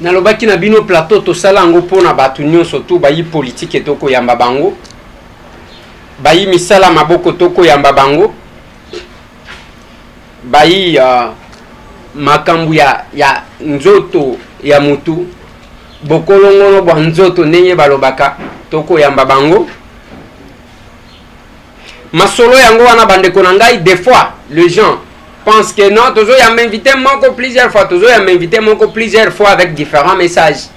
Nalobaki na bino plateau tosala yango mpo na bato nyonso tu bayi politike tokoyamba bango, bayi misala maboko tokoyamba bango, bayi makambo ya nzoto ya mutu, bokolongono bwa nzoto ndenge balobaka, tokoyamba bango. Masolo yango wana bandeko na ngai, des fois les gens pensent que non, tozoyamba invité moko plusieurs fois, tozoyamba invité moko plusieurs fois avec différents messages.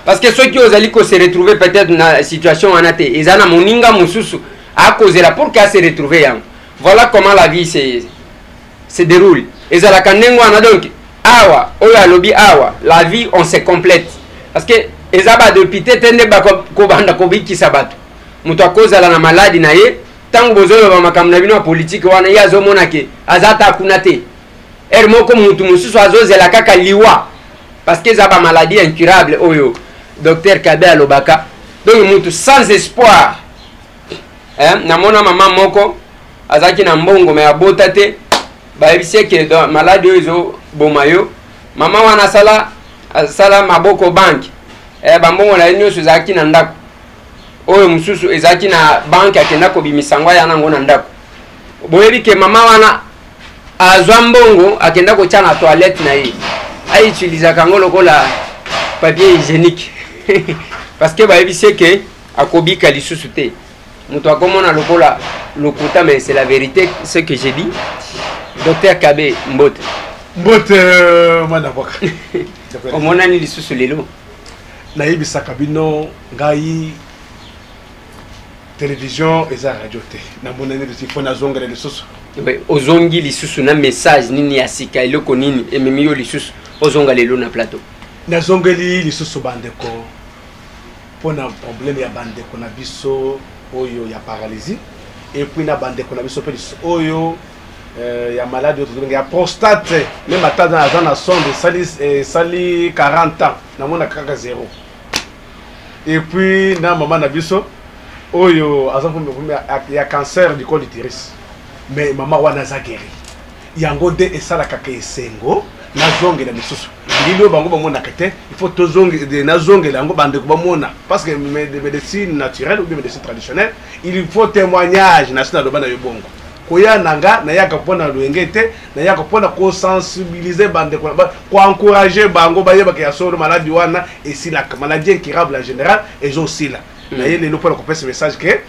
Parce que soki ozali ko se retrouver peut-être na situation wana te, eza na moninga mosusu akozela pour que se retrouver yango. Voilà comment la vie se déroule. Ezalaka ndenge wana, donc awa oyo alobi awa, la vie on se complète. Parce que eza ba député te nde bakobanda kobikisa bato. Moto akozala na maladi na ye, ntango bozoloba makambo na bino ya politike wana, ye azomona ke aza ata kuna te. Heure moko mutu mosusu azozela kaka liwa, parce que eza ba maladie incurable oyo docteur Kabe alobaka. Donc mutu sans espoir. Namona mama moko azalaki na mbongo mais abota te, bayebisi ye ke donc maladie oyo ezoboma yo. Mama wana asala maboko banque, bambongo na ye nyonso ezalaki na ndako, oyo mosusu ezalaki na banque, akenda kobimisa yango aya nango na ndako. Boyebi ke mama wana azwa mbongo akenda kotia na toilette na ye, autilisaka yango lokola papier hygiénique parce que bayebisi ye ke akobika lisusu te. Moto akomona lokola lokuta, mais c'est la vérité ce que j'ai dit. Docteur Kabe, mbote. Mbote mwana mboka. Omonani lisusu lelo. Nayebisaka bino ngai télévision eza radio te, namonani lisusu, il faut nazongela lisusu. Oui, ozongi lisusu na message nini ya sika, eloko nini ememi yo lisusu ozonga lelo na plateau? Nazongeli lisusu bandeko mpona problème ya bandeko na biso oyo ya paralysie, et puis na bandeko na biso mpe lisusu oyo ya maladie oyo tozobenga ya prostate. Même ata aza na sonde esali 40 ans, namona kaka zéro. Et puis na mama na biso oyo aza ya cancer du col utérus, mais mama wana aza guéri. Yango nde esalaka ka esengo nazongela lisusu bilili oyo bango bamonaka te. Il faut nazongela yango bandeko bamona, parce que médecine naturelle ou bien médecine traditionnelle, il faut témoignage. Nasi naloba na yo bongo, koya na nga nayaka mpona loyenge te, nayaka mpona kosensibiliser bandeko, koencourager bango bayebaka ya solo maladie wana esilaka. Maladie incurable en général ezosila. Naye lelo mpona kopesa message ke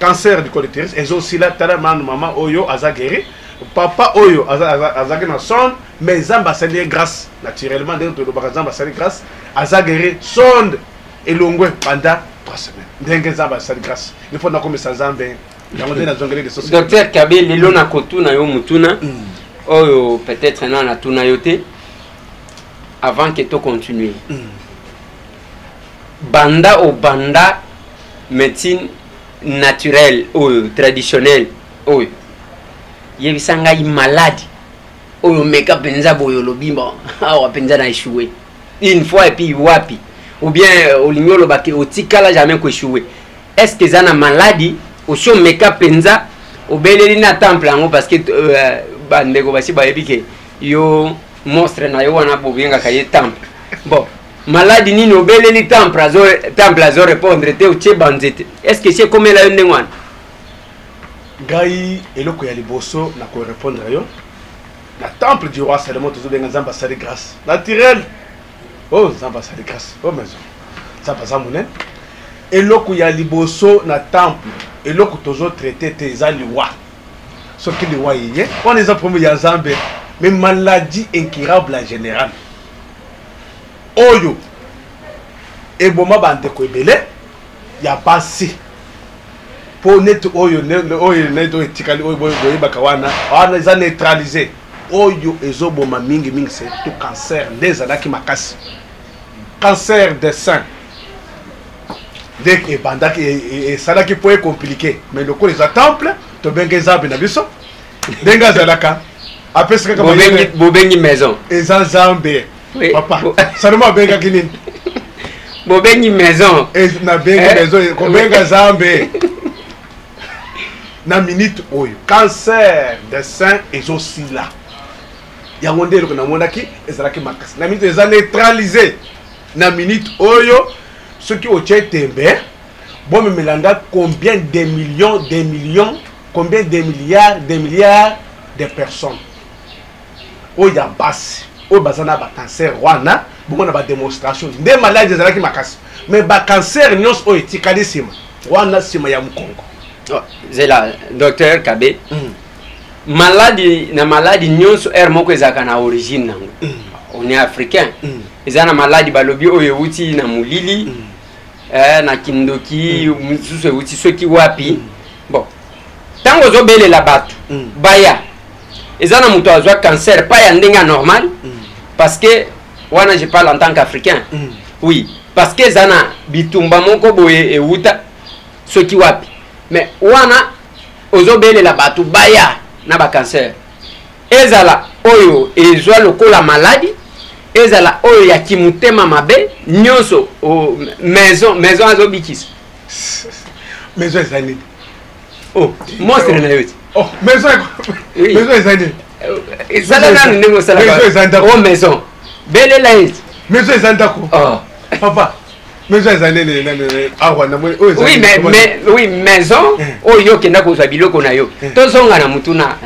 cancer du col utérus ezosila. Tala manu, mama oyo aza guéri, papa oyo azalaki na sonde, mais Nzambe asali ye grâce naturellement. Ndenge tolobaka, Nzambe asali grâce, aza guéri, sonde elongwe pendant 3 semaines. Ndenge Nzambe asali grâce, il faut nakomisa Nzambe yango nde nazongeli lisusu. Docteur Kabe, lelo nakotuna yo motuna oyo peut-être na natuna yo te. Avant que to continue, banda obanda médecine naturelle oyo traditionnelle oyo, yebisa ngai maladi oyo meka mpenza boye olobi bon, awa mpenza na échoué une fois, et puis wapi? Ou bien olingi oloba ke otikala jamais koéchoué? Est ce que eza na maladi osi omeka mpenza obeleli na temple yango? Parce que bandeko basi bayebi ke yo monstre na yo wana bobengaka ye temple. Bon, maladi nini obeleli temple, azo temple azo répondre te, otie banzete? Est ce que esi ekomela yo ndenge wana? Ngai eloko ya liboso na korépondre yo, na temple du roi Salomon tozobenga Nzambe asali grâce naturelle. Oh, Nzambe asali grâce, oh maison, Nzambe aza monene. Eloko ya liboso na temple, eloko tozotraite te eza liwa. Soki liwa eye, wana eza problème ya Nzambe. Mais maladie incurable en général oyo eboma bandeko ebele ya basi, mpo neti oyo oyo neti oyo etikali oyo boyebaka wana, wana eza neutralisé. Oyo ezoboma mingimingi surtout cancer nde ezalaki makasi, cancer de sein nde ebandaki esalaki mpo ecompliqué. Mais lokola eza temple, tobenge Nzambe na biso ndenge azalaka, apesi kaka. Bobengi maison. Eza Nzambe, papa Salomo abengaki nini? Bobengi maison. Nabengi maison, kobenga Nzambe. Na minute oyo cancer de sein ezosila. Yango nde eloko namonaki ezalaki makasi, na minute eza neutralisé. Na minute oyo, soki otie tembe, bomemela nga combien de millions de millions, combien de milliards de milliards de personnes oyo ya basi oyo baza na bacancer wana. Bongo na badémonstration nde maladi ezalaki makasi, mais bacancer nyonso oyo etikali nsima wana, nsima ya mokongo. Oh, zela, docteur Kabe. Maladi na maladi nyonso, ere moko ezalaka na origine nango. On est africain. Eza na maladi balobi oyo euti na molili, na kindoki, mosusu euti soki wapi. Bon, ntango ozobelela bato baya, eza na moto azwa cancer pa ya ndenge ya normal, parce que wana je parle en tant qu'Africain. Oui, parce que eza na bitumba moko boye euta soki wapi. Mais wana ozobelela bato baya na bacancer, ezala oyo ezwa lokola maladi, ezala oyo ya kimutema mabe nyonso, maison maison azobikisa. Maison eza nini? Oh, monstre na yo ti. Oh, maison. Oui. Maison eza nini? Ezala nanu ndenge osalaka. Maison eza ndako. O maison, belela ye ti. Maison eza ndako. Oh. Papa, maison eza nini? Nani awa namoni oyo eza Oui. nini? Mais oui, maison oyo okenda kozwa biloko na yo. Tozonga na mutuna,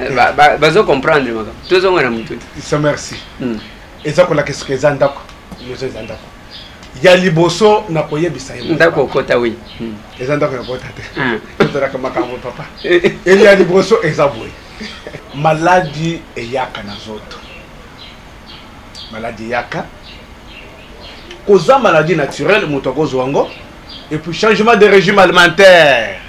bazo comprendre makambo. Tozonga na mutuna. Isa, merci. Eza kolakisaka eza ndako. Maison eza ndako ya liboso na koyebisa ye. Ndako okota, oui. Eza ndako ya kota te. Tozalaka makambo, papa. Eli ya liboso eza boye: maladi eyaka na nzoto, maladi eyaka koza maladie naturelle, moto akozwa yango. Et puis changement de régime alimentaire,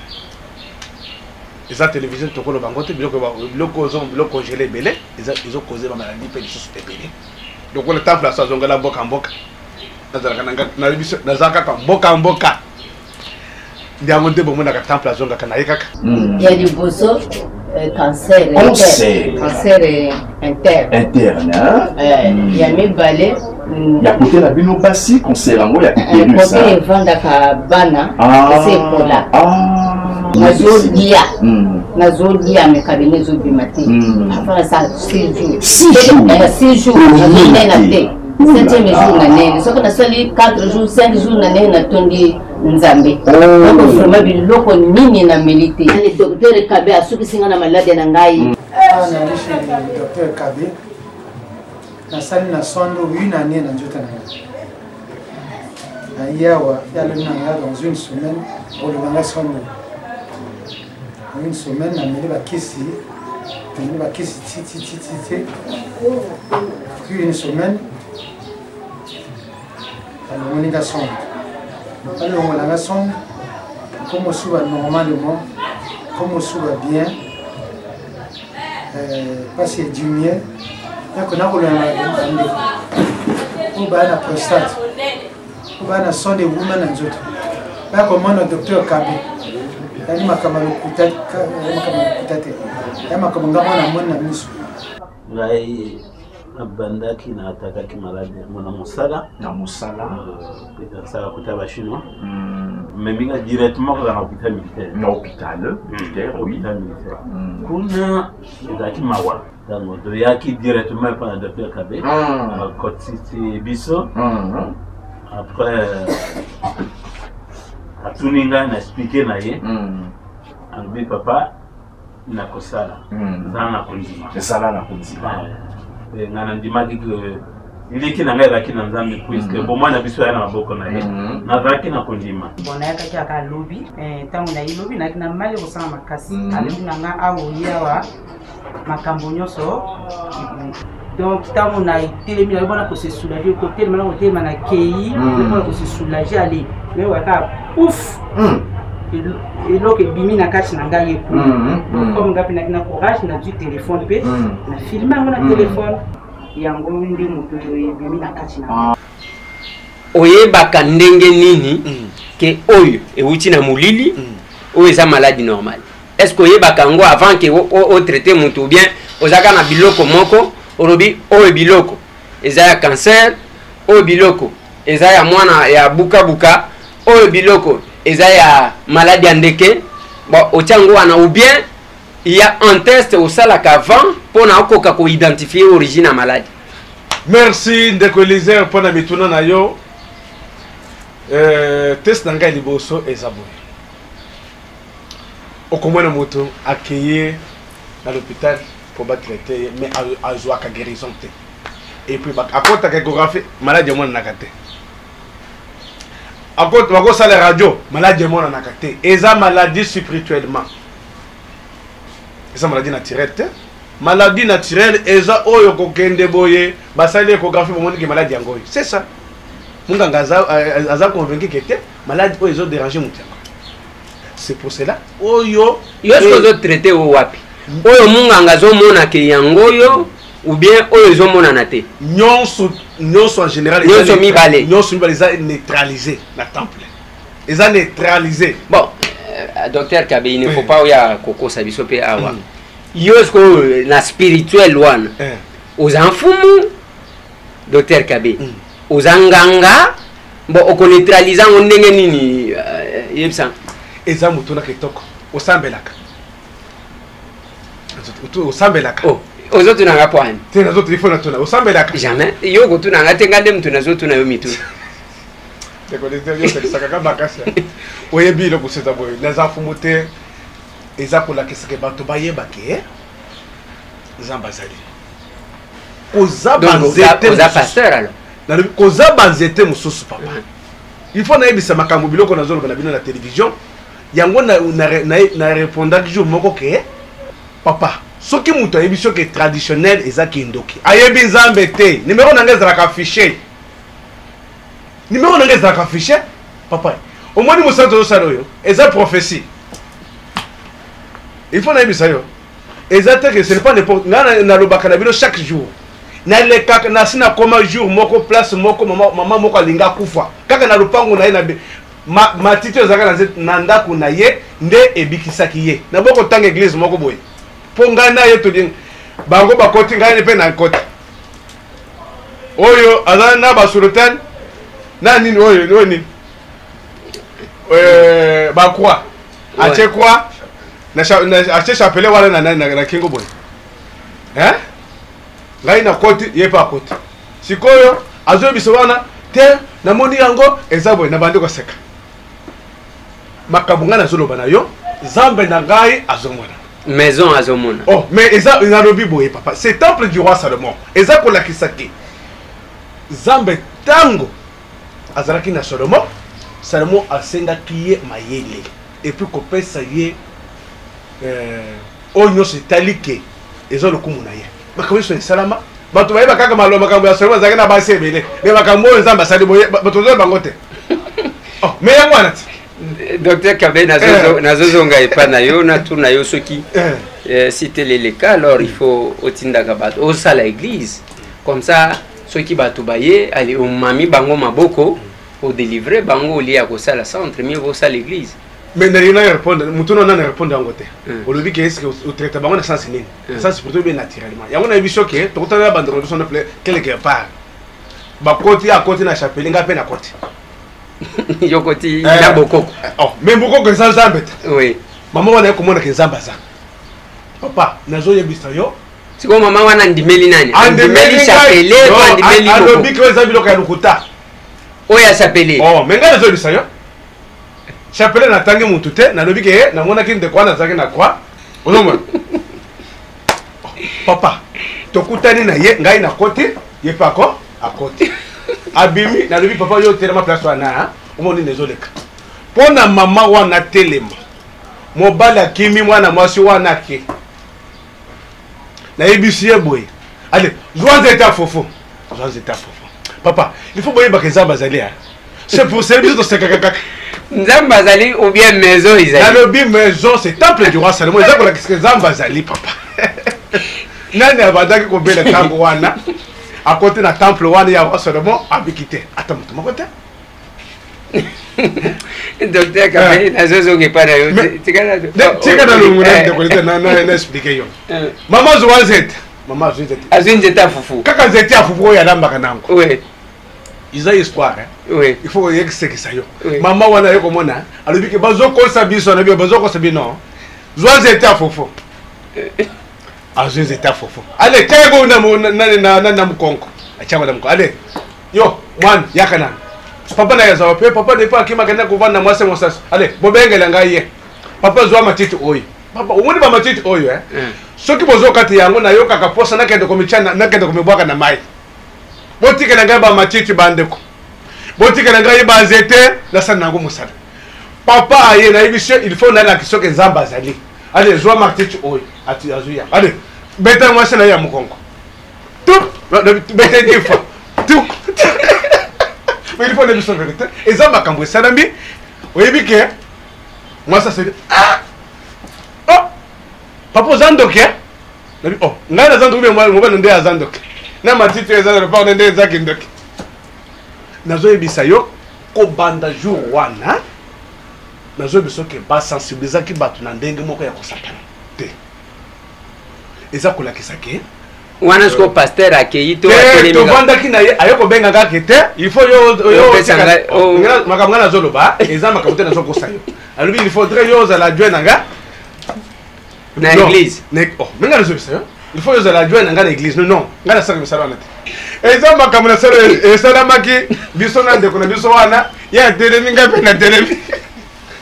eza télévision, tokoloba yango te. Biloko, biloko ozo biloko congelé ebele ezokoze bamaladi mpe lisusu ebele. Lokola temple aso azongela mboka mboka, nazalaka na na biso, naza kaka mboka mboka nde yango nde bomonaka temple azongaka na ye kaka. Ya liboso, cancer. Cancer. Cancer interne. Interne, hein? Ya mibale, Ya kote na bino basi, cancer yango ya utérus? Kote evandaka bana. Esi ekola. Nazolia, nazolia, mais cabinet ezobima te. Afana sa 6 jours. 6 jours. 6 jours nazonena te. Septième jour na nene, soki nasali 4 jours, 5 jours na nene, natondi Nzambe. Donc vraiment, biloko nini nameli te, docteur Kabe asukisi nga na maladi na ngai. Awa nayali chez docteur Kabe, nasali na sondo une année na nzoto na ngai. Naye awa, ye alobi na ngai dans une semaine oloba ngai sondo. Une semaine nameli bakisi, nameli bakisi titititi, puis une semaine balongoli nga sonde. Balongola nga sonde, comme osuba normalement, comme osuba bien, mpasi ediminuer. Yako nakolona bandeko oyo baya na prostate, oyo baya na sonde ewuma na nzoto, baya komona docteur Kabe. Yali makambo ya lokuta, makambo ya lokuta te, ya makambo nga mwana amoni na miso. Ngai nabandaki na atakaki maladi yango na mosala. Na mosala. Nasala kota bachinois, memi nga directement kaka na hôpital militaire. Na hôpital militaire, oui. Hôpital militaire kuna ezalaki mawa. Ntango toyaki directement epa na docteur Kabe, akotisi biso. Après atuni ngai, na expliquer na ye. Alobi: "Papa, nakosala, ezala na kondima." Ezala na kondima. Ngai nandimaki ke liki na ngai ezalaki na Nzambe, puisque bomoi na biso ya na maboko na ye. Nazalaki na kondima. Bon, nayakaki kaka lobi. Ntango nayi lobi, nayaki na mali kosala makasi. Alobi na nga awa, oye awa, makambo nyonso ebongi. Donc ntango na etelemi, naye mpona kose soulager, kotelema na kotelema, na kei mpona kose soulager, ale nayoka kaka pouf, eloko ebimi na kati na ngai ekuna. Comme ngai mpe naki na courage, nazwi telefone mpe na filmer yango na telefone. Yango nde moto ebimi na kati na ngai. Oyebaka ndenge nini ke oyo ewuti na molili, oyo eza maladie normale? Est ce que oyebaka yango avant ke otraite moto, ou bien ozalaka na biloko moko, olobi oyo biloko eza ya cancer, oyo biloko eza ya mwana ya bukabuka, oyo biloko eza ya maladi ya ndeke? Bon, otia yango wana, ou bien il y a un test osalaka avant mpona okoka koidentifier origine ya maladie? Merci, ndeko Elizer, mpo na mituna na yo. Test na ngai liboso eza boye. Okomona moto akeye na l'hôpital mpo batraite ye, mais azwaka guérison te. Et puis akotaka échographie, maladi emonanaka te. Bakosala radio, maladi emonanaka te. Eza maladie spirituellement, eza maladie naturelle te. Maladie naturelle eza oyo kokende boye, basali échographie, bomoni ke maladi yango oyo, c'est ça. Munganga aza convaincu ke te, maladi oyo ezoderange moto yango. C'est pour cela oyo Yo soki ozotraite oyo wapi? Oyo munganga azomona ke yango oyo, ou bien oyo ezomonana te? Nyonso, nyonso en général. Nyonso mibale. Nyonso mibale eza neutralisé na temple, eza neutralisé. Bon, docteur Kabe, il ne faut pas oya kokosa biso mpe awa. Yo sikoyo na spirituel wana, oza mfumu, docteur Kabe, oza nganga. Bon, okoneutralize yango ndenge nini? Yebisa. Eza motu na kitoko. Osambelaka? Osambelaka? Oh, ozotunanga po ani? Te, nazotuna, ifo natuna. Osambelaka? Jamais. Yo okotunanga te, nga nde motu nazotuna yo mituna. Ndeko, yo osekisaka ka makasi. Oyebi eloko eza boye, naza mfumu te. Eza kolakisaka bato bayeba ke Nzambe azali. Koza banzete. Oza pasteur alors? Nalobi koza banzete mosusu, papa. Il faut nayebisa makambo, biloko nazoloba na bino na télévision yango. Na répondaki jour moko ke papa, soki moto ayebi soki traditionnel eza kindoki, ayebi Nzambe te. Numero na ngai ezalaka affiché, numero na ngai ezalaka affiché. Papa, omoni mosala tozosala oyo eza prophétie. Il faut nayebisa yo, eza te que ce n'est pas n'importe. Ngai nalobaka na bino chaque jour, nalekaka nasi nakoma jour moko, place moko, mama, mama moko alingi akufa kaka na lopango na ye, na matiti oyo ezalaka na ndako na ye nde ebikisaki ye. Naboko kotanga église moko boye mpo ngai na ye tolingi bango bakoti, ngai mpe na nkoti oyo aza na basultan na nini oyo, oyo nini, bacroix, atie croix, atie chapelet wana na kingo boye. Ngai nakoti, ye mpe akoti. Sikoyo azoyebisa wana te, namoni yango eza boye, nabandi koseka. Makambo ngai nazoloba na yo, Nzambe na ngai azomona. Maison azomona. Oh, mais eza, nalobi boye papa, c'est temple du roi Salomon. Eza kolakisa ke Nzambe, ntango azalaki na Salomon, Salomon asengaki ye mayele et puis kopesa ye oyo nyonso etali ke eza lokumu na ye. Makambo nyonso esalama, bato bayeba kaka maloba makambo ya Salomo, azalaki na basi ebele, mais makambo oyo Nzambe asali boye, bato ozoyeba bango te. Oh, mais yango wana ti. Docteur Kabe, nazozonga epa na yo, natuna yo soki si tel est le cas, alors il faut otindaka bato osala église comme ça, soki bato baye, ale omami bango maboko, odélivre bango. Olie ya kosala centre, mieux osala église. Mais nalingi na répondre motu na nani, répondre yango te. Olobi ke est-ce otraite bango na sens nini? Na sens plutôt bien naturellement. Yango nayebi soki tokutana na bandeko na biso na quelque part, bakoti, akoti na chapelet, ngai mpe nakoti. Yo koti na bokoko. Oh, mais bokoko eza Nzambe te. Mama wana ye komonaka Nzambe aza, papa, nazoyebisa yo. Sikoyo mama wana andimeli nani? Andimeli chapelet to andimeli? Alobi ke eza biloko ya lokuta. Oyo ya chapelet? Oh, mais ngai nazoyebisa yo, chapelet natangi mutu te. Nalobi ke namonaki ndeko wana azalaki na croix, ozomona papa, tokutani na ye, ngai nakoti, ye mpe ako akoti, abimi. Nalobi papa, yo telema place wana, omoni nini ezoleka. Mpo na mama wana telema, mobali akimi, mwana mwasi wana ake. Nayebisi ye boye, ale zwa nzete ya fofo, zwa nzete ya fofo. Papa, il faut boyebaka Nzambe azali. Ya c'est pour cela biso tosekaka kaka. Nzambe azali ou bien maison ezali? Nalobi maison, c'est temple du roi Salomon, eza kolakisaka Nzambe azali. Papa, nani abandaki kobela ntango wana, akoti na temple wana ya roi Salomon, abiki te, ata moto moko te. Docteur Kabe, nazozonga epai na yo. Tika na longo na ndeko te, na explique yo. Mama zwa nzete, mama azwi nzete. Azwi nzete ya fufu. Kaka nzete ya fufu oyo alambaka nango. Eza histoire, hein? Il faut oyekisekisa yo. Mama wana ye komona, alobi ke bazokosa biso na bio, bazokosa bino. Zwa nzete ya fufu. Azwi nzete ya fufu, ale tiayango na mokongo, atiango na mokongo. Ale yo mwana, yaka nano. Papa na ye azala pe papa depuis akima akenda kovanda mwasi mosasu. Allez, bobengela ngai ye. Papa zwa matiti oyo. Papa omoni ba matiti oyo eh. Soki bozokata yango nayokaka posa nakende komitya nakende komibwaka na mai. Botikela ngai ba matiti bandeko. Botikela ngai ba nzete nasala na yango mosala. Papa aye nayebisi yo il faut nalakisa soki Nzambe azali. Allez, zwa matiti oyo. Ati azwi yango. Allez, beta mwasi na ye ya mokongo. Tout, beta dix fois. Tout. Mais il faut na biso vérité. Eza makambo esalami. Oyebi ke mwasi aseli ah! Oh! Papa oza ndoki eh? Nabi oh, ngai naza ndoki mais mobali nde aza ndoki. Na matiti eza na lopango nde eza kindoki. Nazoyebisa yo kobanda jour wana nazoyebisa yo ke basensibilizaki bato na ndenge moko ya kosakana te. Eza kolakisa ke wana sikoyo pasteur akei to atelemi tovandaki na ye aye kobenga nga ke te il faut yo oh. makambo nga nazoloba eza makambo te nazokosa yo alobi il faudrait yo ozala adjoint na nga na église oh, me nga nazobisa yo il faut ozala adjoint na nga na église non non nga nasalaka misala wana te eza makambo nasala esalamaki biso na ndeko na biso wana ye atelemi ngai mpe natelemi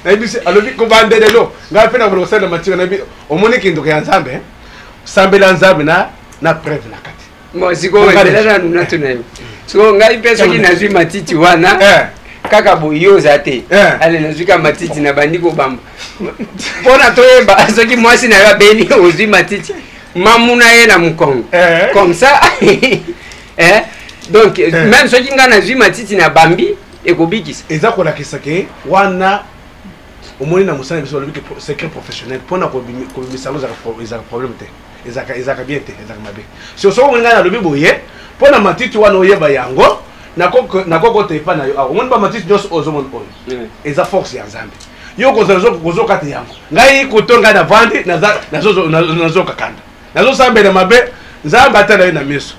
nayebisi alobi kobanda lelo ngai mpe nakobanda kosalela matika nayebi omoni kindoki ya nzambe sambela nzambe na na preuve na kati bon sikoyo ezela nanu natuna yo sikoyo ngai mpe soki nazwi matiti wana eh. kaka boye yo oza te eh. ale nazwi ka matiti na bandi kobamba mpona toyeba soki mwasi na yo abeli ozwi matiti mamu na ye na mokongo eh. comme ça eh? donc eh. même soki ngai nazwi matiti na bambi ekobikisa eza kolakisa ke wana omoni na mosala biso balobi ke secret professionnel mpona kobimisa yango ezalaka problème te ezalaka bien te ezalaka mabe so soki omoni ngai nalobi boye mpo na matiti wana oyeba yango nakokota epai na yo awa omoni bamatiti nyonso oyo ozomona oyo eza force ya nzambe yo kozala kozokata yango ngai koto ngai navandi nazokakanda nazosambela mabe nzambe atala yo na miso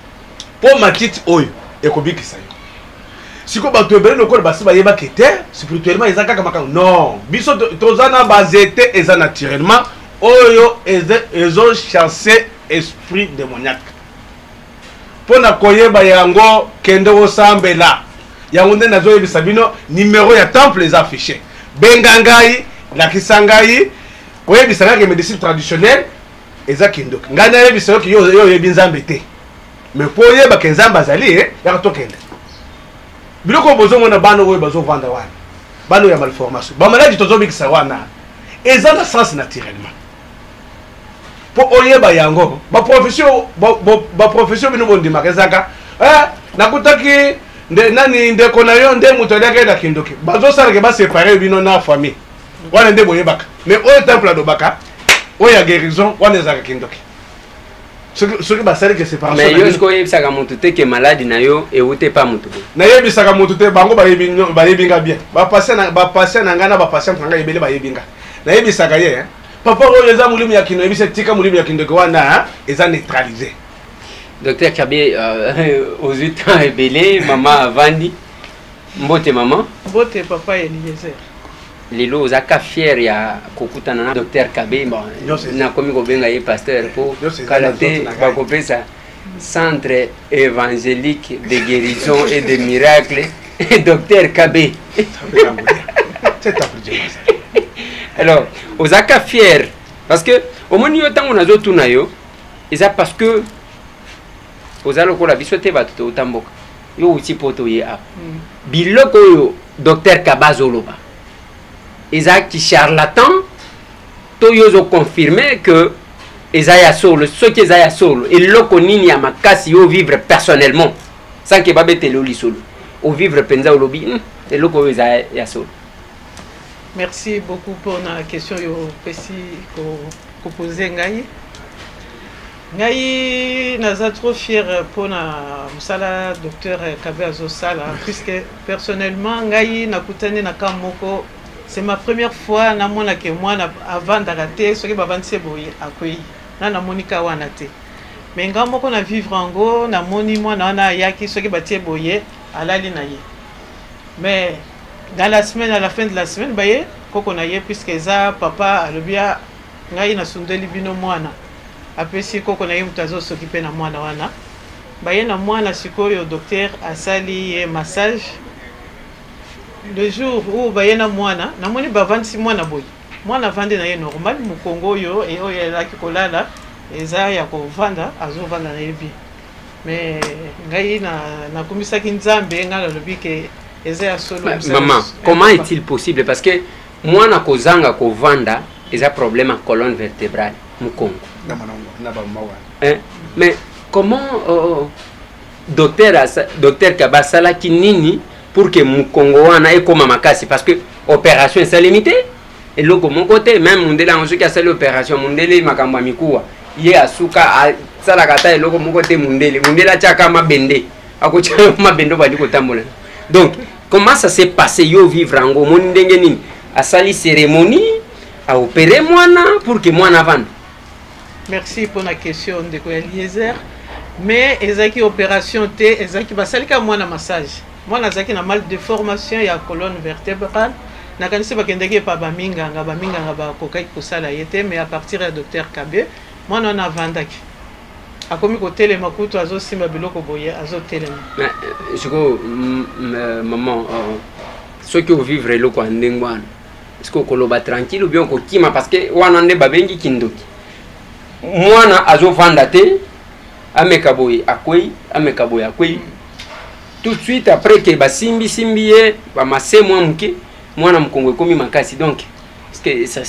mpo matiti oyo ekobikisa yo sikoyo bato ebele lokola basi bayebaki te spirituellement eza kaka makambo non biso toza na bazete eza naturellement oyo ezochasse esprit démoniaque mpo na koyeba yango kende kosambela yango nde nazoyebisa bino nimero ya temple eza affiche benga ngai lakisa ngai koyebisa ngai ke médecine traditionnelle eza kindoki ngai nayebisa yo ke yo oyebi nzambe te mais mpo oyeba ke nzambe azali eh, yaka tokende biloko oyo bozomona bana oyo bazovanda wana bana oyo ya malformation bamaladi tozobikisa wana eza na sens naturellement mpo oyeba yango baprofession baprofession bino bondimaka ezaka eh, nakutaki nde nani ndeko na yo nde moto aliaka ye na kindoki bazosalaka basepare bino na famille wana nde boyebaka mais oyo temple alobaka oyo ya guérison wana ezalaka kindoki soki basali ke séparation mais yo soki oyebisaka motu te ke maladi na yo ewuti epa motu boye nayebisaka motu te bango bayebi nga bien bapatient na ngai na bapatiente na ngai ebele bayebi nga nayebisaka ye papa oyo eza molimo ya kino yebisa tika molimo ya kindoki wana eza neutralise docteur kabe euh, ozwi temps ebele mama avandi mbote mama mbote papa eliezer Lelo oza ka fier ya kokutana na Docteur Kabe, bon, nakomi kobenga ye pasteur po kala te bakopesa centre évangélique de guérison et de miracles Docteur Kabe. Alors, oza ka fier parce que omoni yo ntango nazotuna yo eza parce que oza lokola biso te bato touta mboka yo outi poto ye awa mm. biloko oyo docteur kaba azoloba eza ki charlatan to yo ozo confirme que eza ya solo soki eza ya solo eloko nini ya makasi yo vivre personnellement sans ke babetela yo lisolo ovivre mpenza olobi hmm, eloko oyo eza ya solo merci beaucoup mpona question oyo opesi kopose ngai Ngai naza trop fière pona musala docteur Kabe azosala puisque personnellement ngai nakutani na cas moko c'est ma première fois namona ke mwana avandaka te soki bavandisi ye boye akweyi nga namoni cas wana te mais nga moko na vivre yango namoni mwana wana ayaki soki batie boye alali na ye mais dans la semaine à la fin de la semaine baye koko na ye puisque eza papa alobi ngai nasundoli bino mwana apesi koko na ye moto azo s'occuper na mwana wana baye na mwana sikoyo docteur asali ye massage Le jour où baye na mwana, namoni bavandisi mwana boye, mwana avandi na ye normal, mokongo oyo e oyo azalaki kolala eza ya kovanda, azovanda na ye bien. Mais ngai nakumisaki Nzambe, ngai nalobi ke eza ya solo. Maman, comment est-il possible? Parce que mwana kozanga kovanda eza problème ya colonne vertébrale, mokongo. Hein? Mais comment docteur Kaba asalaki nini pour que mokongo wana ekóma makasi? Parce que opération esalemi te, eloko moko te. Même mundele yango, soki asali opération, mundele makambo ya mikuwa ye asuka asalaka ata eloko moko te. Mundele atiaka mabende, akotia mabende obandi kotambola. Donc comment ça s'est passé? Yo vivre yango, omoni ndenge nini asali cérémonie, aopéré mwana pour que mwana avanda? Merci mpona question, ndeko ya Eliezer. Mais ezalaki opération te, ezalaki basali kaka mwana massage. Mwana azalaki na mal de formation ya colonne vertébrale. Nakanisi bakendaki epa baminganga, baminganga bakokaki kosala ye te. Mais à partir ya docteur Kabe, mwana wana avandaki, akomi kotelema, kutu azosimba biloko boye, azotelema. Sikoyo maman, soki ovivre eloko ya ndenge wana, est-ce que okoloba tranquille ou bien okokima? Parce que wana nde babengi kindoki. Mwana azovanda te, ameka boye akwei, ameka boye akwei. Tout de suite après ke basimbisimbi ye bamase mwa moke, mwana mokongo ekomi makasi. Donc est-ce que ça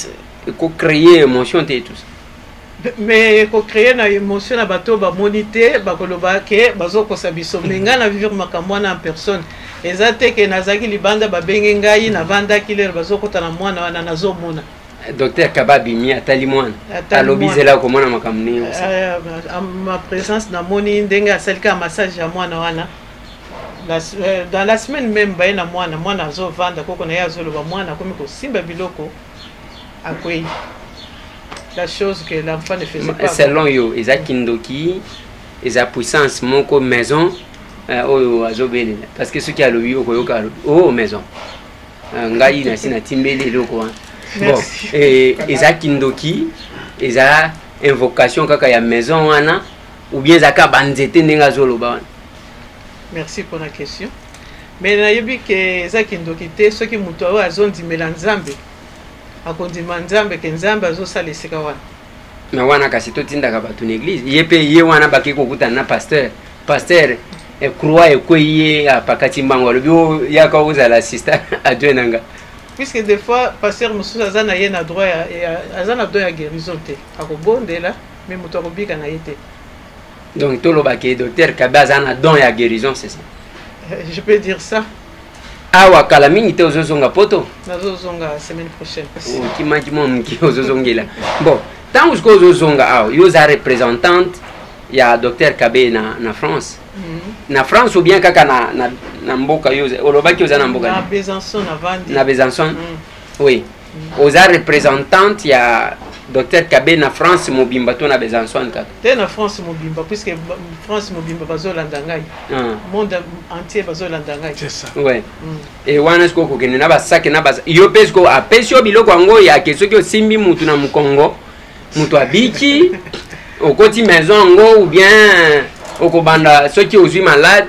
ekocréer émotion te, tout ça? Mais ekocréer na émotion na bato oyo bamoni te, bakoloba ke bazokosa biso. Mais ngai na vivre makambo wana en personne. Eza te ke nazalaki libanda, babengi ngai, navandaki, lere bazokota na mwana wana, nazomona. Docteur Kaba abimi, atali mwana, alobi zela komona makambo ndenge ma présence. Namoni ndenge asali kaka massage ya mwana wana. Dans la semaine même, baye na mwana, mwana azovanda, koko na ye azoloba mwana akomi kosimba biloko, akwei, la chose que l'enfant ne faisait pas. Selon yo, eza kindoki, eza puissance moko maison oyo azobelela? Parce que soki alobi, okoyoka alobi: "Oh maison, ngai nasi natimbeli eloko wana." Bon, eza kindoki, eza invocation kaka ya maison wana, ou bien eza kaka banzete ndenge azoloba wana? Merci pour la question. Mais nayebi ke eza kindoki te. Soki moto oyo azondimela Nzambe, akondima Nzambe ke Nzambe azosala esika wana. Na wana kasi totindaka bato na église. Ye mpe ye wana bake kokutana na pasteur, pasteur croix ekwei, ye apakati mbango, alobi: "O yaka ozala assistant adjoint na nga." Puisque des fois pasteur mosusu aza na ye na droit ya, aza na don ya guérison te. Akobondela, mais moto akobika na ye te. Donc tolobaki docteur Kabe aza na don ya guérison, c'est ça? Je peux dire ça. Awa kala mingi te ozozonga Poto? Nazozonga semaine prochaine. Okimaki mwa moke, ozozongela. Bon, ntango sikoyo ozozonga awa, yo oza représentante ya docteur Kabe na France, na France ou bien kaka na mboka yo olobaki oza na mboka? Na Besançon navandi. Na Besançon, oui. Oza représentante ya docteur Kabe na France mobimba to na Besançon kaka? Te, na France mobimba, puisque France mobimba bazolanda ngai. Monde entier bazolanda ngai. C'est ça. Ouais. E wana sikoyo okokende na basake na basa yo mpe sikoyo apesi yo biloko yango yake, soki osimbi mutu na mokongo, mutu abiki, okoti maison yango, ou bien okobanda soki ozwi malade,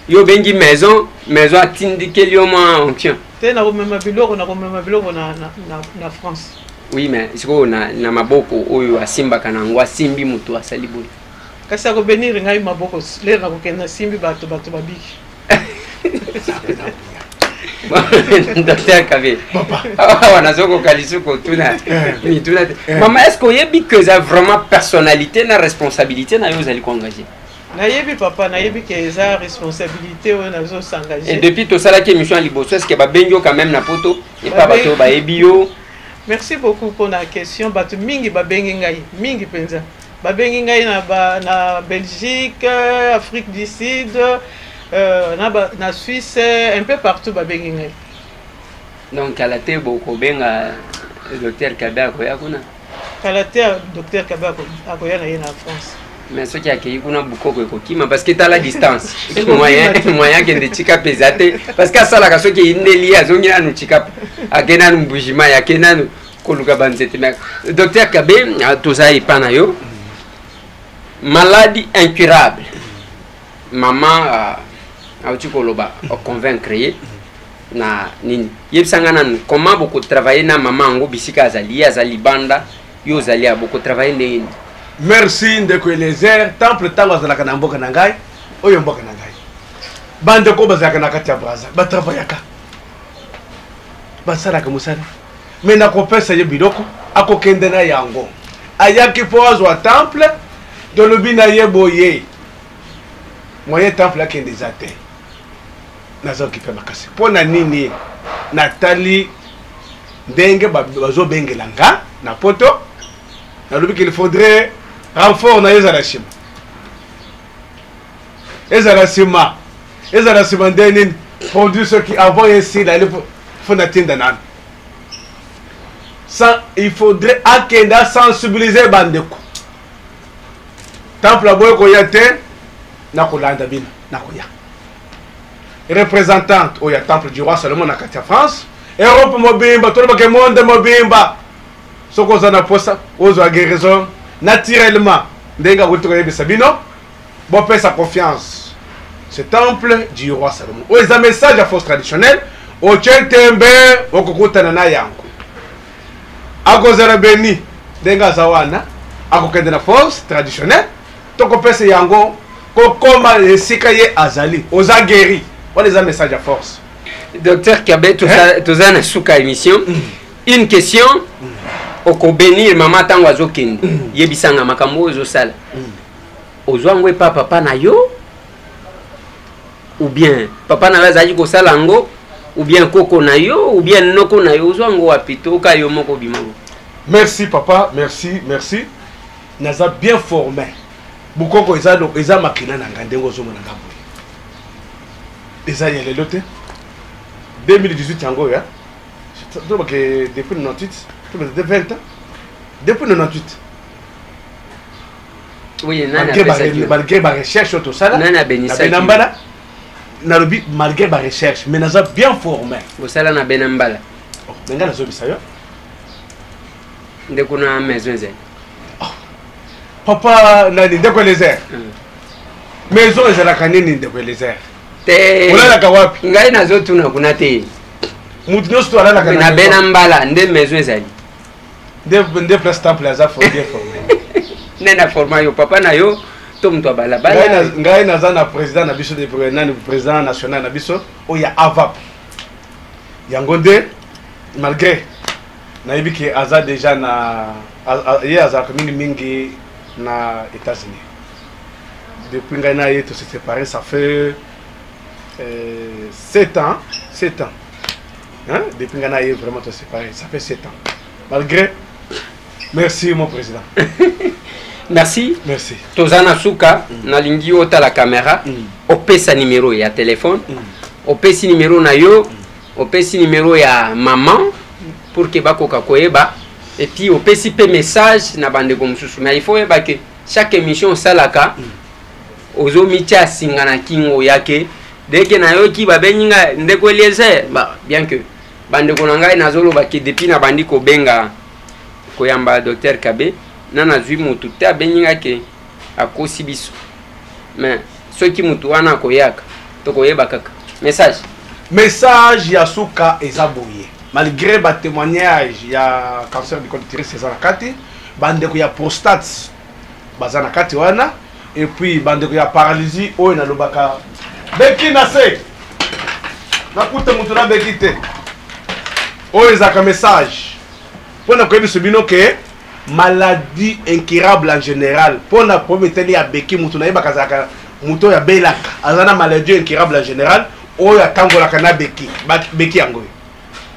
yo obengi maison, maison atindikeli yo mwa onction? Te, nakomema biloko, nakomema biloko na France. Oui, mais sikoyo na maboko oyo asimbaka na yango, asimbi moto, asali boye? Kasi akobénir ngai maboko, lere nakokende, nasimbi bato, bato babiki. Docteur Kabe, awa nazokoka lisusu kotuna mituna te. Mama, est ce que oyebi que eza vraiment personnalité na responsabilité na yo ozali koengage? Nayebi, papa, nayebi ke eza responsabilité oyo nazosengage. Et depuis tosalaki émission ya liboso, est ce que babengi yo quand même na Poto, epa bato oyo bayebi yo? Merci beaucoup mpona question. Bato mingi babengi ngai, mingi mpenza babengi ngai na Belgique, Afrique du Sud, na Suisse, un peu partout babengi ngai. Donc kala te bokobenga docteur Kabe akoya kuna? Kala te, docteur Kabe akoya na ye na France. Mais soki akei kuna, bukoko ekokima, parce que tala distance, moyen akende Tshikapa eza te, parce que asalaka soki eyindeli ye, azongi nanu Tshikapa, ake nanu Mbujimai, ake nanu koluka banzete. Mais docteur Kabe, toza epa na yo. Maladie incurable, mama auti koloba, oconvaincre ye. Na nini, yebisa nga nanu comment bokotravaille na mama yango bisika azali, ye azali libanda, yo ozali awa, bokotravaille ndenge nini? Merci, ndeko Eliezer. Temple, ntango azalaka na mboka na ngai, oyo mboka na ngai, bandeko bazalaka na kati ya Braza, batravayaka, basalaka mosala. Me nakopesa ye biloko, akokende na yango. Ayaki mpo azwa temple, tolobi na ye boye, moyen temple akende eza te. Naza okipe makasi mpo na nini? Natali ndenge bazobengela nga na poto, nalobi qu'il faudrait renfort na ye ezala nsima, ezala nsima, ezala nsima. Nde nini produit soki avant esila, fo natinda nano. Sans il faudrait akende asensibiliser bandeko. Temple aboyi koya te, nakolanda bino, nakoya. Représentante oyo ya Temple du Roi Salomon na kati ya France, Europe mobimba, tolobake monde mobimba, soki oza na posa ozwa guérison naturellement ndenge akuti koyebisa bino, bopesa confiance ce Temple du Roi Salomon. Oyo eza message ya force traditionnelle. Otie ntembe, okokutana na yango. Akozala beni ndenge aza wana, akokende na force traditionnelle, tokopesa yango kokoma esika ye azali, oza guéri. Wana eza message ya force. Docteur Kabe, toza na suka émission. Une question. Okobénir mama ntango azokende. Yebisanga makambo oyo ozosala, ozwa yango epa papa na yo, ou bien papa na yo azalaki kosala yango, ou bien koko na yo, ou bien noko na yo? Ozwa yango wapi toka yo moko obima? Merci papa, merci, merci. Naza bien formé. Bokoko eza, eza makila na ngai. Ndenge ozomona nga boye, eza ya lelo te. 2018 yango oyo, tolobake depuis 98, tobeza 20 ans depuis 98. Oui, nani apesaki yo? Malgré barecherche oyo tosala Nani abenisaki na Benambala, nalobi malgré barecherche, mais naza bien formé. Osala na bena mbala? Me ngai nazobisa yo. Ndeko, na maison ezali? Papa nani, ndeko Elezer, maison ezalaka nini, ndeko Elezer? Te. Olalaka wapi? Ngai nazotuna kuna te. Motu nyonso to alalaka. Na bena mbala nde maison ezali. Nde place temple aza bien formé. Nde na forma yo, papa na yo to moto ya balabala? Ngai naza na président na biso de nani, président national na biso oyo ya AVAP. Yango nde malgré nayebi ke aza déjà na ye, azalaka mingimingi na États-Unis. Depuis ngai na ye tose séparé, ça fait 7 ans, 7 ans, hein? Depuis ngai na ye vraiment tose séparé, ça fait 7 ans. Malgré, merci mon président. Merci. Merci. Toza na suka. Nalingi otala caméra, opesa numéro ya téléphone, opesi numéro na yo, opesi numéro ya maman pour que bakoka koyeba, et puis opesi mpe message na bandeko mosusu. Mais il faut oyeba ke chaque émission osalaka, ozomitia singa na kingo yake deke nayoki babengi ngai ndeko Eliezer. Ba, bien que bandeko na ngai, nazoloba ke depuis nabandi kobenga koyamba docteur Kabe, na nazwi motu te abengi ngai ke akosi biso. Mais soki motu wana akoyaka, tokoyeba kaka message. Message ya suka eza boye: malgré batémoignage ya cancer du col utérus eza na kati, bandeko ya prostate baza na kati wana, et puis bandeko ya paralysie oyo nalobaka, beki na se, nakuta moto nabeki te. Oyo ezalaka message mpo na koyebisa bino ke maladie incurable en général, mpo na problème etali ya beki, moto nayebaka azalaka moto oyo abelaka, aza na maladie incurable en général, oyo atambolaka na beki. Beki yango oyo,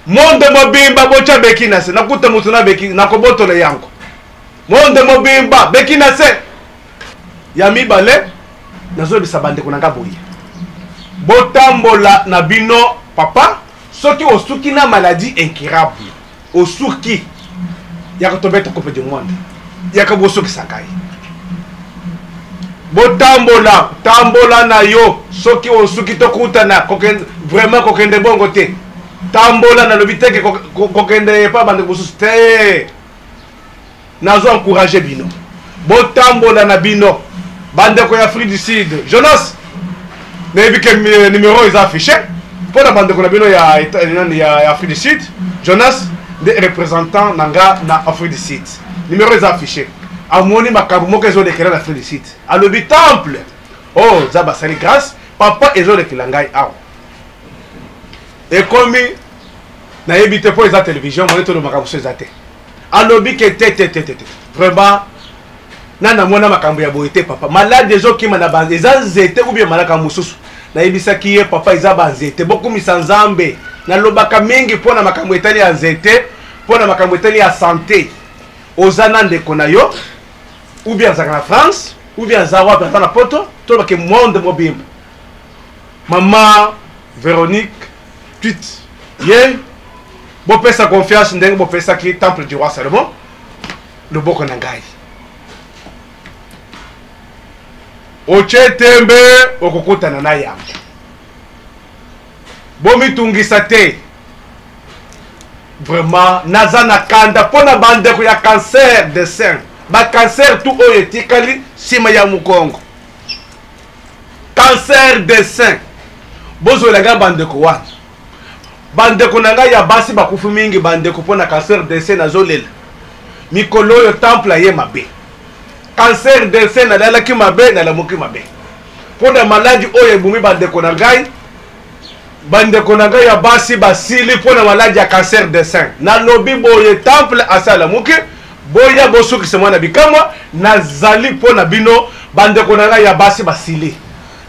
monde mobimba botya beki na se, nakuta moto na beki, nakobotola yango. Monde mobimba beki na se. Ya mibale, nazoyebisa bandeko na nga boye: botambola na bino. Papa, soki osuki na maladie incurable, osuki, yaka tobeta coupe du monde, yaka bosukisa ngai. Botambola, tambola na yo. Soki osuki, tokutana. Vraiment kokende bongo te. Tambola, nalobi teke kokende epa bandeko mosusu te. Nazo encourage bino, botambola na bino. Bandeko ya Afrique du Sud, Jonas, nayebi ke numéro eza affiché. Mpo na bandeko na bino ya, ya, ya Afrique du Sud, Jonas nde représentant na nga na Afrique du Sud. Numéro eza affiché. Amoni makambo moko ezolekela na Afrique du Sud. Alobi temple. Oh, Nzambe asali grâce, papa ezolekela ngai awa. Ekomi nayebi te mpo eza télévision, moye tolobaka mosusu eza te. Alobi ke te te te te te. Vraiment na namona makambo ya boye te papa maladi ezokima na ba eza nzete ou bien malaka mosusu nayebisaki ye papa eza banzete bokumisa nzambe nalobaka mingi mpo na makambo etali ya nzete mpo na makambo etali ya sante oza na ndeko na yo ou bien azalaka na france ou bien aza wapi aza na poto tolobake monde mobimba mama veronique tweet ye bopesa confiance ndenge bopesaki temple du roi salomon loboko na ngai otye tembe okokutana na yango bomitungisa te vraiment naza na kanda mpo na bandeko ya cancer de sein bacancer tu oyo etikali nsima ya mokongo cancer de sein bozwela ngai bandeko wana bandeko na ngai ya basi bakufi mingi bandeko mpo na cancer de sein nazolela mikolo oyo temple aye mabe cancer de sein nalalaki mabe nalamuki mabe mpo na maladi oyo ebumi bandeko na ngai bandeko na ngai ya basi basili mpo na maladi ya cancer de sein nalobi boye temple asi alamuki boya bosukisa mwana bikamwa nazali mpo na bino bandeko na ngai ya basi basili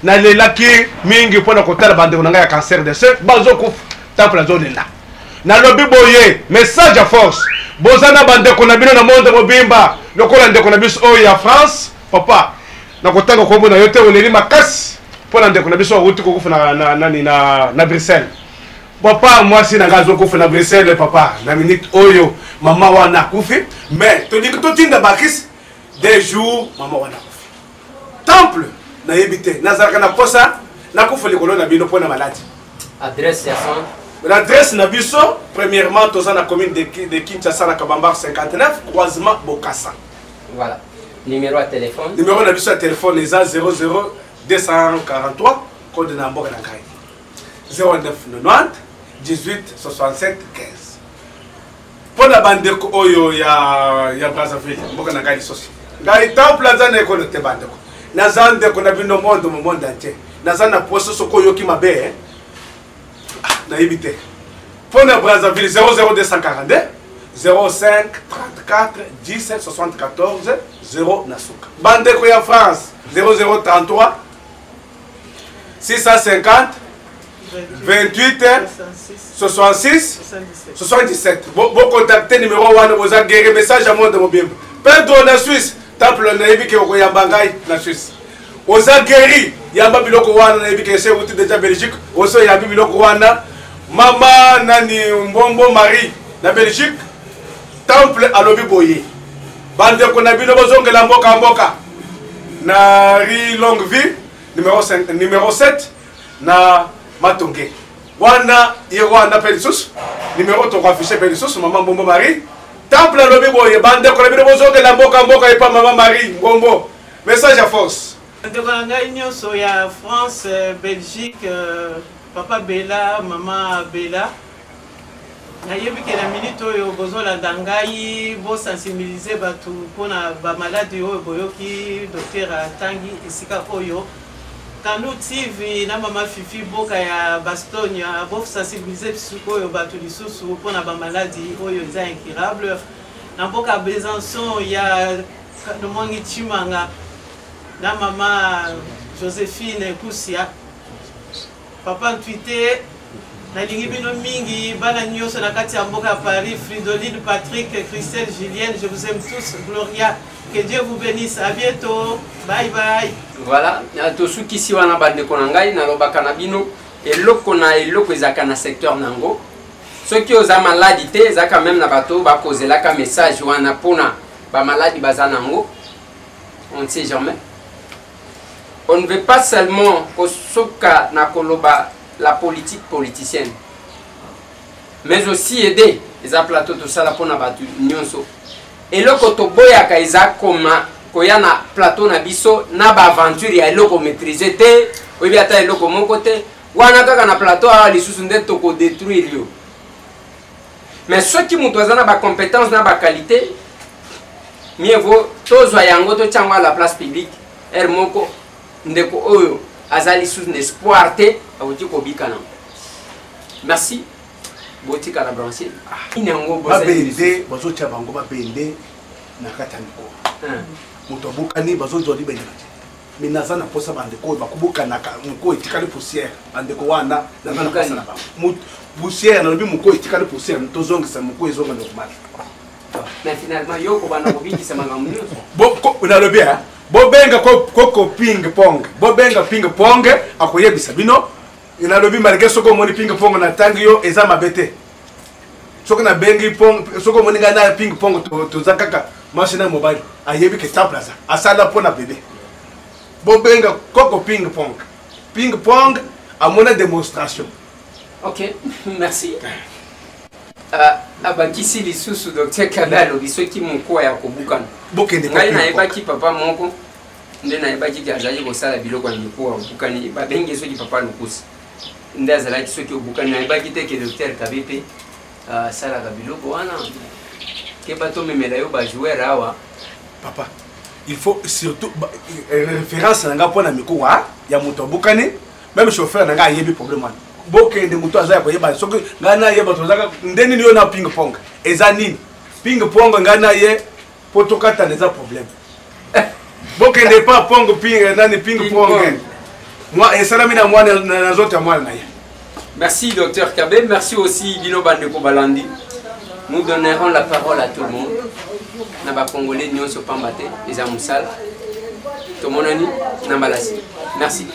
nalelaki mingi mpo na kotala bandeko na ngai ya cancer de sein bazokufa temple azolela nalobi boye message ya force boza na bandeko na bino na monde mobimba lokola ndeko na biso oyo ya france papa nakotanga kombo na yo te oleli makasi mpo na ndeko na biso awuti kokufa na, na, na, na, na bruxelles papa mwasi na ngai azokufa na bruxelles papa na minute oyo mama wana akufi mais tolingi totinda bakisi des jours mama wana akufi temple nayebi te nazalaka na posa nakufa likolo na bino mpo na maladi adresse ya centre l'adresse na biso premièrement toza na commune de, de kinshasa na kabambar 59 croisement bokassa voilà numéro ya téléphone numéro na biso ya téléphone eza 00 243 code na mboka na ngai 09 90 18 67 15 mpo na bandeko oyo ya, ya brazzaville mboka na ngai lisusu ngai temple aza na ekolo te bandeko naza ndeko na bino monde mo monde entier naza na poso soki oyoki mabe eh? ah, nayebi te mpo na brazzaville 00242 05 34 10 74 0 na suka bandeko ya france 0033 650 28 66 77 bocontacte numéro wana boza guerre message ya monde mobimba pedro na suisse temple nayebi ke okoyamba ngai na suisse oza guéri yamba biloko wana nayebi ke ese euti deja belgique osi oyambi biloko wana mama nani mbombo marie na belgique temple alobi boye bandeko na bino bozongela mboka mboka na rue longue vie numéro 5, numéro 7 na matonge wana ye wana mpe lisusu numéro tokoaffiche mpe lisusu mama mbombo marie temple alobi boye bandeko na bino bozongela mboka mboka epa mama marie mbombo message ya force bandeko na ngai nyonso ya france euh, belgique euh, papa bela mama bela nayebi ke na minute oyo bozolanda ngai bosensibilize bato mpona bamaladi oyo boyoki docteur atangi esika oyo kanu tv na mama fifi boka ya bastogne bosensibilize sikoyo bato lisusu mpona bamaladi oyo eza incurable na mboka besançon ya mwangi chimanga na mama josephine kusia Papa Ntuite, nalingi bino mingi, bana nyonso na kati ya mboka ya Paris, Fridoline, Patrick, Christelle, Julienne, je vous aime tous, Gloria, que Dieu vous bénisse, à bientôt, bye bye. Voilà, tosukisi wana bandeko na ngai, nalobaka na bino eloko na eloko ezalaka na secteur nango. Soki oza maladi te, eza quand même na bato bakozelaka message wana mpona bamaladi baza nango, on ne sait jamais. On ne veut pas seulement kosuka na koloba la politique politicienne, mais aussi aider. Eza plateau tosala mpona bato nyonso. Eloko toboyaka eza koma koya na plateau na biso na baaventure ya eloko maîtrise te, oyebi ata eloko moko te. Wana kaka na plateau awa lisusu nde toko détruire yo. Mais soki moto aza na ba compétence na ba qualité, mieux vaut tozwa yango totia yango à la place publique. Heure moko ndeko oyo aza lisusu na espoir te akoki kobika nango. Merci. Botikala branché. Nini yango babende bazotia bango babende na kati ya mikolo. Moto abukani bazozwa libende na te. Mais naza na posa bandeko oyo bakobukanaka moko etikali poussière bandeko wana naza na posa na bango poussière nalobi moko etikali poussière tozongisa moko ezonga normal. Mais finalement yo kobanda kobikisa makambo nyonso. Nalobi bobenga koko ping pong, bobenga ping pong akoyebisa bino. Nalobi malgré soki omoni ping pong natangi yo eza mabe te. Soki nabengi pong, soki omoni ngai na ping pong toza kaka mwasi na mobali ayebi ke temple aza asala mpo na bebe. Bobenga koko ping pong, ping pong amona démonstration. Ok, merci. Abakisi lisusu docteur Kabe alobi soki mokuwa ya kobukana. Bokende ngai nayebaki papa moko nde nayebaki ke azalaki kosala biloko ya mikuwa obukani, babengi soki papa Lukusi nde azalaki soki obukani. Nayebaki te ke docteur Kabe mpe asalaka biloko wana. Ke batomemela yo ba joueur awa. Papa, il faut surtout référence na nga mpona mikuwa ya moto abukani, même chauffeur na nga ayebi problème wana. Bokende moto aza ya koyeba soki ngai nayeba tozaka nde nini yo na ping pong eza nini ping pong ngai naye po tokatana eza problème. Bokende pa pong ping nani ping pong moi esalami na mwana na nzoto ya mwana na ye. Merci docteur Kabe, merci aussi Bino Bandeko Balandi. Nous donnerons la parole à tout le monde. Na ba Congolais nyonso pamba te eza musala. Tomonani na mbalasi. Merci.